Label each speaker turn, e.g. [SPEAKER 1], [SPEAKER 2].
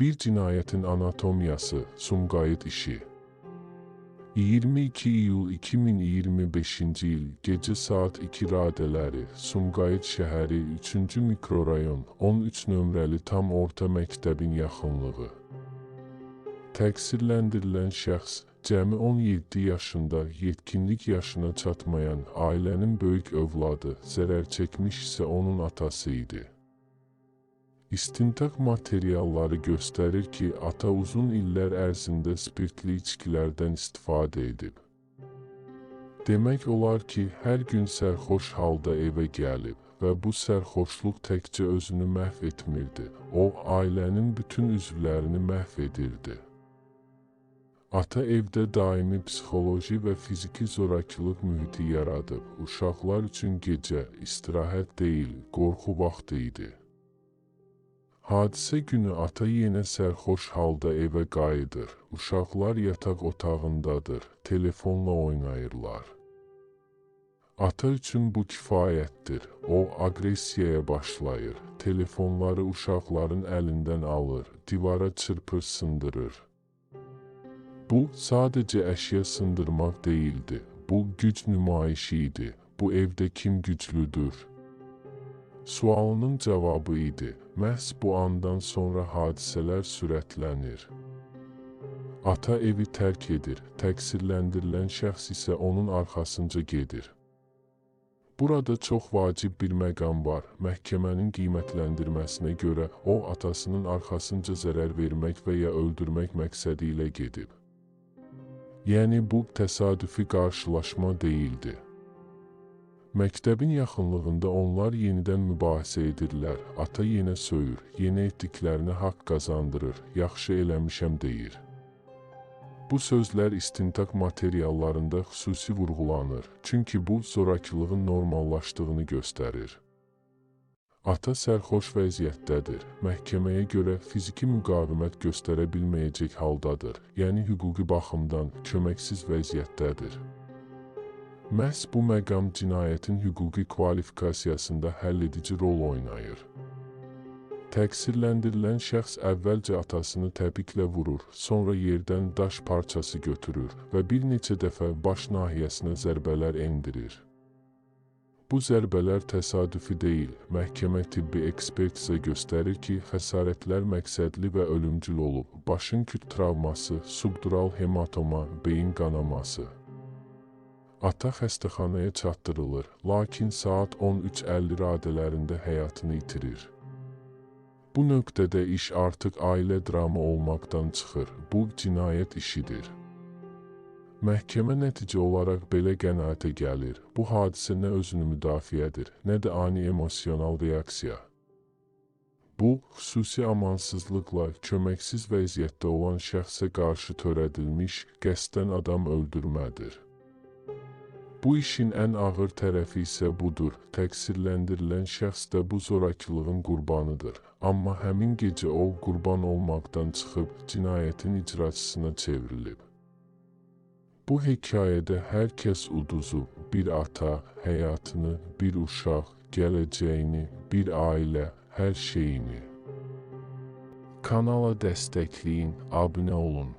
[SPEAKER 1] Bir cinayətin anatomiyası, Sumqayıt işi. 22 iyul 2025-ci il, gecə saat 2 radələri, Sumqayıt şəhəri, 3-cü mikrorayon, 13 nömrəli tam orta məktəbin yaxınlığı. Təqsirləndirilən şəxs, cəmi 17 yaşında, yetkinlik yaşına çatmayan ailənin böyük övladı, zərər çəkmiş isə onun atası idi. İstintaq materialları göstərir ki, ata uzun illər ərzində spirtli içkilərdən istifadə edib. Demək olar ki, hər gün sərxoş halda evə gəlib və bu sərxoşluq təkcə özünü məhv etmirdi, o, ailənin bütün üzvlərini məhv edirdi. Ata evdə daimi psixoloji və fiziki zorakılıq mühiti yaradıb, uşaqlar üçün gecə, istirahət deyil, qorxu vaxtı idi. Hadisə günü ata yenə sərxoş halda evə qayıdır, uşaqlar yataq otağındadır, telefonla oynayırlar. Ata üçün bu kifayətdir, o aqressiyaya başlayır, telefonları uşaqların əlindən alır, divara çırpır sındırır. Bu, sadəcə əşya sındırmaq deyildi, bu güc nümayişi idi, bu evdə kim güclüdür? Sualının cavabı idi. Məhz bu andan sonra hadisələr sürətlənir. Ata evi tərk edir, təqsirləndirilən şəxs isə onun arxasınca gedir. Burada çox vacib bir məqam var. Məhkəmənin qiymətləndirməsinə görə o, atasının arxasınca zərər vermək və ya öldürmək məqsədi ilə gedib. Yəni bu, təsadüfi qarşılaşma deyildi. Məktəbin yaxınlığında onlar yenidən mübahisə edirlər, ata yenə söyür, yenə etdiklərinə haqq qazandırır, yaxşı eləmişəm deyir. Bu sözlər istintaq materiallarında xüsusi vurğulanır, çünki bu, zorakılığın normallaşdığını göstərir. Ata sərxoş vəziyyətdədir, məhkəməyə görə fiziki müqavimət göstərə bilməyəcək haldadır, yəni hüquqi baxımdan köməksiz vəziyyətdədir. Məhz bu məqam cinayətin hüquqi kvalifikasiyasında həll edici rol oynayır. Təqsirləndirilən şəxs əvvəlcə atasını təpiklə vurur, sonra yerdən daş parçası götürür və bir neçə dəfə baş nahiyəsinə zərbələr endirir. Bu zərbələr təsadüfi deyil, məhkəmə tibbi ekspertizə göstərir ki, xəsarətlər məqsədli və ölümcül olub, başın küt travması, subdural hematoma, beyin qanaması. Ata xəstəxanaya çatdırılır, lakin saat 13:50 radələrində həyatını itirir. Bu nöqtədə iş artıq ailə dramı olmaqdan çıxır, bu cinayət işidir. Məhkəmə nəticə olaraq belə qənaətə gəlir, bu hadisə nə özünü müdafiədir, nə də ani emosional reaksiya. Bu, xüsusi amansızlıqla köməksiz vəziyyətdə olan şəxsə qarşı törədilmiş qəsdən adam öldürmədir. Bu işin ən ağır tərəfi isə budur, təqsirləndirilən şəxs də bu zorakılığın qurbanıdır. Amma həmin gecə o, qurban olmaqdan çıxıb cinayətin icraçısına çevrilib. Bu hekayədə hər kəs uduzub, bir ata, həyatını, bir uşaq, gələcəyini, bir ailə, hər şeyini. Kanala dəstəkləyin, abunə olun.